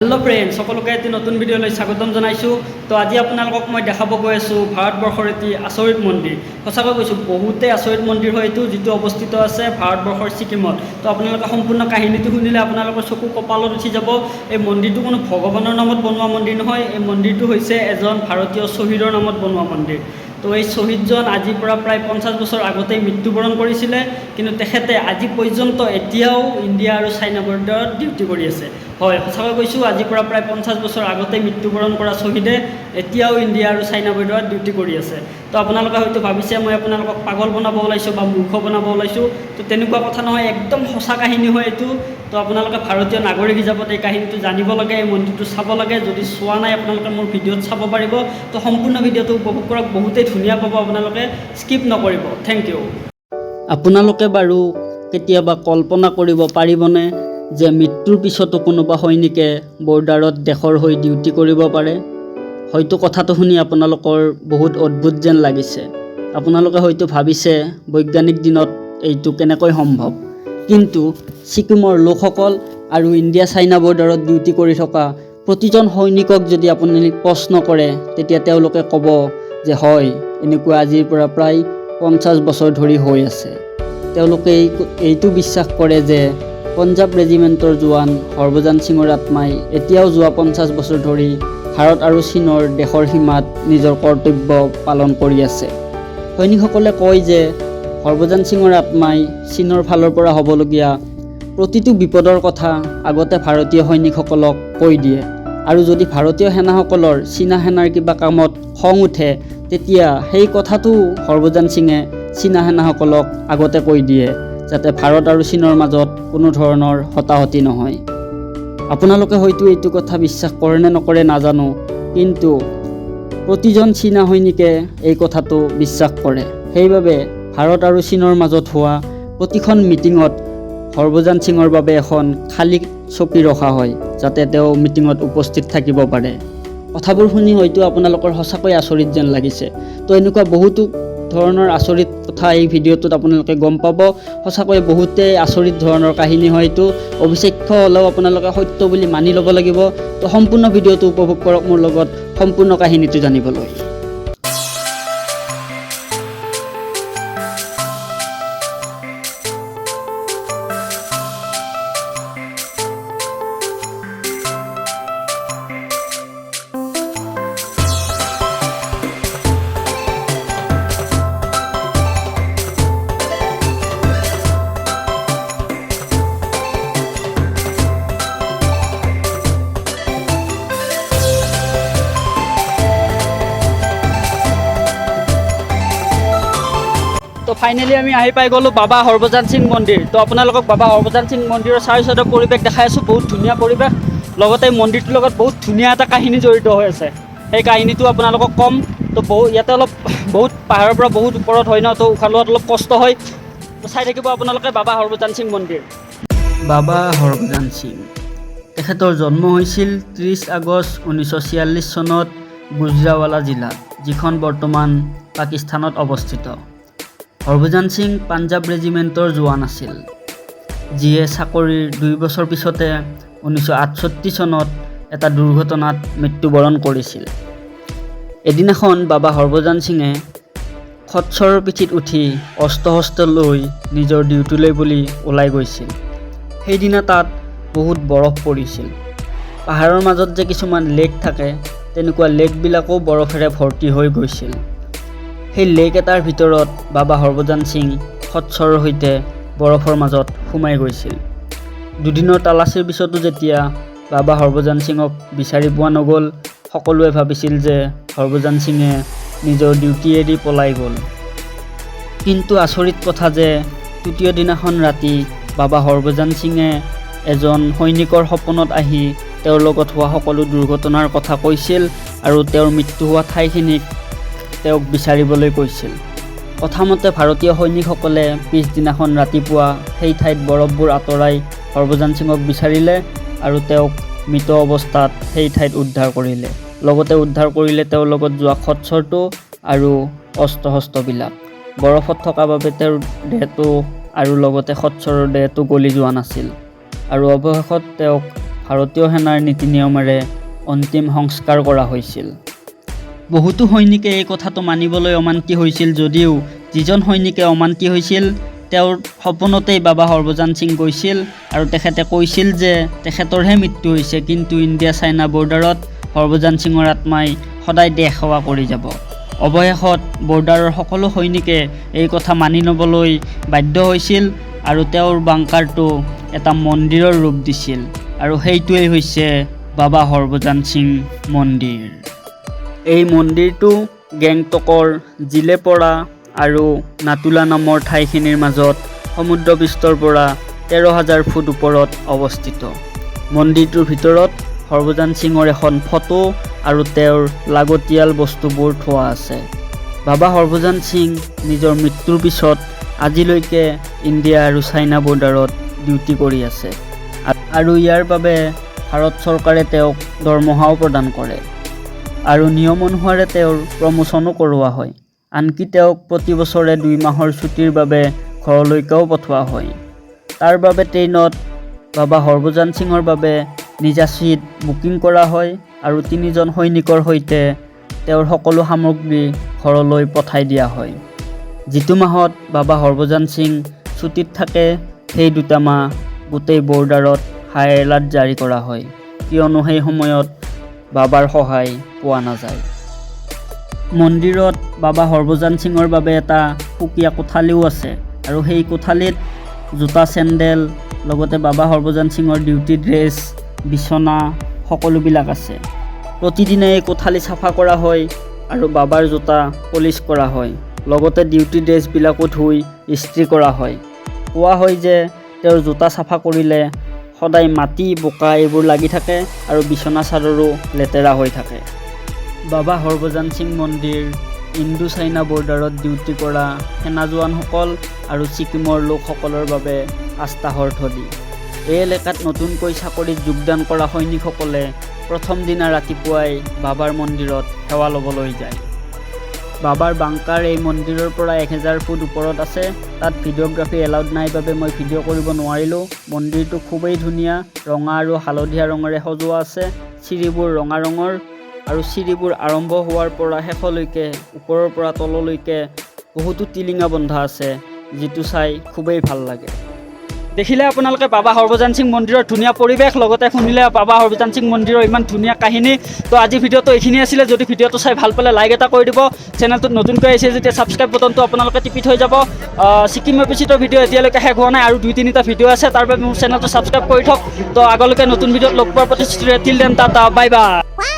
Hello' friend, সকলোকে এটি নতুন ভিডিঅ'লৈ স্বাগতম জনাইছোঁ। তো আজি আপোনালোকক মই দেখাব গৈ আছোঁ ভাৰতবৰ্ষৰ এটি আচৰিত মন্দিৰ। সঁচাকৈ কৈছোঁ, বহুতেই আচৰিত মন্দিৰ হয় এইটো, যিটো অৱস্থিত আছে ভাৰতবৰ্ষৰ ছিকিমত। তো আপোনালোকে সম্পূৰ্ণ কাহিনীটো শুনিলে আপোনালোকৰ চকু কপালত উঠি যাব। এই মন্দিৰটো কোনো ভগৱানৰ নামত বনোৱা মন্দিৰ নহয়। এই মন্দিৰটো হৈছে এজন ভাৰতীয় শ্বহীদৰ নামত বনোৱা মন্দিৰ। তো এই শ্বহীদজন আজিৰ পৰা প্ৰায় 50 বছৰ আগতেই মৃত্যুবৰণ কৰিছিলে, কিন্তু তেখেতে আজি পৰ্যন্ত এতিয়াও ইণ্ডিয়া আৰু চাইনা বৰ্ডাৰত ডিউটি কৰি আছে। হয়, সঁচাকৈ কৈছোঁ, আজিৰ পৰা প্ৰায় 50 বছৰ আগতেই মৃত্যুবৰণ কৰা শ্বহীদে এতিয়াও ইণ্ডিয়া আৰু চাইনা বৰ্ডাৰত ডিউটি কৰি আছে। তো আপোনালোকে হয়তো ভাবিছে মই আপোনালোকক পাগল বনাব ওলাইছোঁ বা মূৰ্খ বনাব ওলাইছোঁ। তো তেনেকুৱা কথা নহয়, একদম সঁচা কাহিনী হয় এইটো। তো আপোনালোকে ভাৰতীয় নাগৰিক হিচাপত এই কাহিনীটো জানিব লাগে, এই মন্দিৰটো চাব লাগে। যদি চোৱা নাই, আপোনালোকে মোৰ ভিডিঅ'ত চাব পাৰিব। তো সম্পূৰ্ণ ভিডিঅ'টো উপভোগ কৰক, বহুতেই ধুনীয়া পাব আপোনালোকে, স্কিপ নকৰিব। Thank U. আপোনালোকে বাৰু কেতিয়াবা কল্পনা কৰিব পাৰিবনে যে মৃত্যুৰ পিছতো কোনোবা সৈনিকে বৰ্ডাৰত দেশৰ হৈ ডিউটি কৰিব পাৰে? হয়তো কথাটো শুনি আপোনালোকৰ বহুত অদ্ভুত যেন লাগিছে। আপোনালোকে হয়তো ভাবিছে, বৈজ্ঞানিক দিনত এইটো কেনেকৈ সম্ভৱ? কিন্তু ছিকিমৰ লোকসকল আৰু ইণ্ডিয়া চাইনা বৰ্ডাৰত ডিউটি কৰি থকা প্ৰতিজন সৈনিকক যদি আপুনি প্ৰশ্ন কৰে, তেতিয়া তেওঁলোকে ক'ব যে হয়, এনেকুৱা আজিৰ পৰা প্ৰায় 50 বছৰ ধৰি হৈ আছে। তেওঁলোকে এইটো বিশ্বাস কৰে যে পঞ্জাৱ ৰেজিমেণ্টৰ জোৱান হৰভজন সিঙৰ আত্মাই এতিয়াও যোৱা 50 বছৰ ধৰি ভাৰত আৰু চীনৰ দেশৰ সীমাত নিজৰ কৰ্তব্য পালন কৰি আছে। সৈনিকসকলে কয় যে হৰভজন সিঙৰ আত্মাই চীনৰ ফালৰ পৰা হ'বলগীয়া প্ৰতিটো বিপদৰ কথা আগতে ভাৰতীয় সৈনিকসকলক কৈ দিয়ে আৰু যদি ভাৰতীয় সেনাসকলৰ চীনা সেনাৰ কিবা কামত খং উঠে, তেতিয়া সেই কথাটোও হৰভজন সিঙে চীনা সেনাসকলক আগতে কৈ দিয়ে, যাতে ভাৰত আৰু চীনৰ মাজত কোনো ধৰণৰ হতাহতি নহয়। আপোনালোকে হয়তো এইটো কথা বিশ্বাস কৰে নে নকৰে নাজানো, কিন্তু প্ৰতিজন চীনা সৈনিকে এই কথাটো বিশ্বাস কৰে। সেইবাবে ভাৰত আৰু চীনৰ মাজত হোৱা প্ৰতিখন মিটিঙত হৰভজন সিঙৰ বাবে এখন খালী চকী ৰখা হয়, যাতে তেওঁ মিটিঙত উপস্থিত থাকিব পাৰে। কথাবোৰ শুনি হয়তো আপোনালোকৰ সঁচাকৈ আচৰিত যেন লাগিছে। তো এনেকুৱা বহুতো ধৰণৰ আচৰিত কথা এই ভিডিঅ'টোত আপোনালোকে গম পাব। সঁচাকৈ বহুতেই আচৰিত ধৰণৰ কাহিনী হয় এইটো। অবিশ্বাস্য হ'লেও আপোনালোকে সত্য বুলি মানি ল'ব লাগিব। তো সম্পূৰ্ণ ভিডিঅ'টো উপভোগ কৰক মোৰ লগত সম্পূৰ্ণ কাহিনীটো জানিবলৈ। তো ফাইনেলি আমি আহি পাই গ'লোঁ বাবা হৰভজন সিং মন্দিৰ। তো আপোনালোকক বাবা হৰভজন সিং মন্দিৰৰ চাৰিও পৰিৱেশ দেখাই আছোঁ। বহুত ধুনীয়া পৰিৱেশ, লগতে এই মন্দিৰটোৰ লগত বহুত ধুনীয়া এটা কাহিনী জড়িত হৈ আছে। সেই কাহিনীটো আপোনালোকক ক'ম। তো ইয়াতে অলপ বহুত পাহাৰৰ পৰা বহুত ওপৰত হয় ন, তো উশাহ লোৱাত অলপ কষ্ট হয়। তো চাই থাকিব আপোনালোকে বাবা হৰভজন সিং মন্দিৰ। বাবা হৰভজন সিং, তেখেতৰ জন্ম হৈছিল 30 আগষ্ট 1946 চনত গুজৰাৱালা জিলাত, যিখন বৰ্তমান পাকিস্তানত অৱস্থিত। হৰভজন সিং পাঞ্জাৱ ৰেজিমেণ্টৰ জোৱান আছিল, যিয়ে চাকৰিৰ 2 বছৰ পিছতে 1968 চনত এটা দুৰ্ঘটনাত মৃত্যুবৰণ কৰিছিল। এদিনাখন বাবা হৰভজন সিঙে খচ্চৰৰ পিঠিত উঠি অস্ত্ৰ শস্ত্ৰ লৈ নিজৰ ডিউটিলৈ বুলি ওলাই গৈছিল। সেইদিনা তাত বহুত বৰফ পৰিছিল। পাহাৰৰ মাজত যে কিছুমান লেক থাকে, তেনেকুৱা লেকবিলাকো বৰফেৰে ভৰ্তি হৈ গৈছিল। সেই লেক এটাৰ ভিতৰত বাবা হৰভজন সিং খচ্চৰৰ সৈতে বৰফৰ মাজত সোমাই গৈছিল। দুদিনৰ তালাচীৰ পিছতো যেতিয়া বাবা হৰভজন সিঙক বিচাৰি পোৱা নগ'ল, সকলোৱে ভাবিছিল যে হৰভজন সিঙে নিজৰ ডিউটি এৰি পলাই গ'ল। কিন্তু আচৰিত কথা যে তৃতীয় দিনাখন ৰাতি বাবা হৰভজন সিঙে এজন সৈনিকৰ সপোনত আহি তেওঁৰ লগত হোৱা সকলো দুৰ্ঘটনাৰ কথা কৈছিল আৰু তেওঁৰ মৃত্যু হোৱা ঠাইখিনিক তেওঁক বিচাৰিবলৈ কৈছিল। কথামতে ভাৰতীয় সৈনিকসকলে পিছদিনাখন ৰাতিপুৱা সেই ঠাইত বৰফবোৰ আঁতৰাই হৰভজন সিঙক বিচাৰিলে আৰু তেওঁক মৃত অৱস্থাত সেই ঠাইত উদ্ধাৰ কৰিলে। লগতে উদ্ধাৰ কৰিলে তেওঁৰ লগত যোৱা খচ্চৰটো আৰু অস্ত্ৰ শস্ত্ৰবিলাক। বৰফত থকা বাবে তেওঁৰ দেহটো আৰু লগতে খচ্চৰৰ দেহটো গলি যোৱা নাছিল আৰু অৱশেষত তেওঁক ভাৰতীয় সেনাৰ নীতি নিয়মেৰে অন্তিম সংস্কাৰ কৰা হৈছিল। বহুতো সৈনিকে এই কথাটো মানিবলৈ অমান্তি হৈছিল যদিও যিজন সৈনিকে অমান্তি হৈছিল, তেওঁৰ সপোনতেই বাবা হৰভজন সিং গৈছিল আৰু তেখেতে কৈছিল যে তেখেতৰহে মৃত্যু হৈছে, কিন্তু ইণ্ডিয়া চাইনা বৰ্ডাৰত হৰভজন সিঙৰ আত্মাই সদায় দেশ সেৱা কৰি যাব। অৱশেষত বৰ্ডাৰৰ সকলো সৈনিকে এই কথা মানি ল'বলৈ বাধ্য হৈছিল আৰু তেওঁৰ বাংকাৰটো এটা মন্দিৰৰ ৰূপ দিছিল আৰু সেইটোৱেই হৈছে বাবা হৰভজন সিং মন্দিৰ। এই মন্দিৰটো গেংটকৰ জিলেপৰা আৰু নাটুলা নামৰ ঠাইখিনিৰ মাজত সমুদ্ৰপৃষ্ঠৰ পৰা 13,000 ফুট ওপৰত অৱস্থিত। মন্দিৰটোৰ ভিতৰত হৰভজন সিঙৰ এখন ফটো আৰু তেওঁৰ লাগতিয়াল বস্তুবোৰ থোৱা আছে। বাবা হৰভজন সিং নিজৰ মৃত্যুৰ পিছত আজিলৈকে ইণ্ডিয়া আৰু চাইনা বৰ্ডাৰত ডিউটি কৰি আছে আৰু ইয়াৰ বাবে ভাৰত চৰকাৰে তেওঁক দৰমহাও প্ৰদান কৰে আৰু নিয়ম অনুসাৰে তেওঁৰ প্ৰমোচনো কৰোৱা হয়। আনকি তেওঁক প্ৰতি বছৰে 2 মাহৰ ছুটীৰ বাবে ঘৰলৈকেও পঠোৱা হয়। তাৰ বাবে ট্ৰেইনত বাবা হৰভজন সিঙৰ বাবে নিজা ছিট বুকিং কৰা হয় আৰু তিনিজন সৈনিকৰ সৈতে তেওঁৰ সকলো সামগ্ৰী ঘৰলৈ পঠাই দিয়া হয়। যিটো মাহত বাবা হৰভজন সিং ছুটীত থাকে, সেই দুটা মাহ গোটেই বৰ্ডাৰত হাই এলাৰ্ট জাৰি কৰা হয়, কিয়নো সেই সময়ত বাবাৰ সহায় পোৱা নাযায়। মন্দিৰত বাবা হৰভজন সিঙৰ বাবে এটা সুকীয়া কোঠালিও আছে আৰু সেই কোঠালিত জোতা, চেণ্ডেল, লগতে বাবা হৰভজন সিঙৰ ডিউটি ড্ৰেছ, বিচনা সকলোবিলাক আছে। প্ৰতিদিনে এই কোঠালি চাফা কৰা হয় আৰু বাবাৰ জোতা পলিচ কৰা হয়, লগতে ডিউটি ড্ৰেছবিলাকো ধুই ইস্ত্ৰি কৰা হয়। কোৱা হয় যে তেওঁৰ জোতা চাফা কৰিলে সদায় মাটি, বোকা এইবোৰ লাগি থাকে আৰু বিচনা চাদৰো লেতেৰা হৈ থাকে। বাবা হৰভজন সিং মন্দিৰ ইণ্ডো চাইনা বৰ্ডাৰত ডিউটি কৰা সেনা জোৱানসকল আৰু ছিকিমৰ লোকসকলৰ বাবে আস্থাৰ থলী। এই এলেকাত নতুনকৈ চাকৰিত যোগদান কৰা সৈনিকসকলে প্ৰথম দিনা ৰাতিপুৱাই বাবাৰ মন্দিৰত সেৱা ল'বলৈ যায়। বাবাৰ বাংকাৰ এই মন্দিৰৰ পৰা 1000 ফুট ওপৰত আছে। তাত ভিডিঅ'গ্ৰাফী এলাউড নাই বাবে মই ভিডিঅ' কৰিব নোৱাৰিলোঁ। মন্দিৰটো খুবেই ধুনীয়া, ৰঙা আৰু হালধীয়া ৰঙেৰে সজোৱা আছে। চিৰিবোৰ ৰঙা ৰঙৰ আৰু চিৰিবোৰ আৰম্ভ হোৱাৰ পৰা শেষলৈকে ওপৰৰ পৰা তললৈকে বহুতো টিলিঙা বন্ধা আছে, যিটো চাই খুবেই ভাল লাগে। দেখিলে আপোনালোকে বাবা হৰভজন সিং মন্দিৰৰ ধুনীয়া পৰিৱেশ, লগতে শুনিলে বাবা হৰভজন সিং মন্দিৰৰ ইমান ধুনীয়া কাহিনী। তো আজি ভিডিঅ'টো এইখিনি আছিলে। যদি ভিডিঅ'টো চাই ভাল পালে লাইক এটা কৰি দিব। চেনেলটোত নতুনকৈ আহিছে যেতিয়া ছাবস্ক্ৰাইব বটনটো আপোনালোকে টিপি থৈ যাব। ছিকিম এপিচিটৰ ভিডিঅ' এতিয়ালৈকে শেষ হোৱা নাই আৰু দুই তিনিটা ভিডিঅ' আছে। তাৰ বাবে মোৰ চেনেলটো ছাবস্ক্ৰাইব কৰি থওক। তো আগলৈকে নতুন ভিডিঅ'ত লগ পোৱাৰ প্ৰতিশ্ৰুতিৰে, till then, tata, bye bye.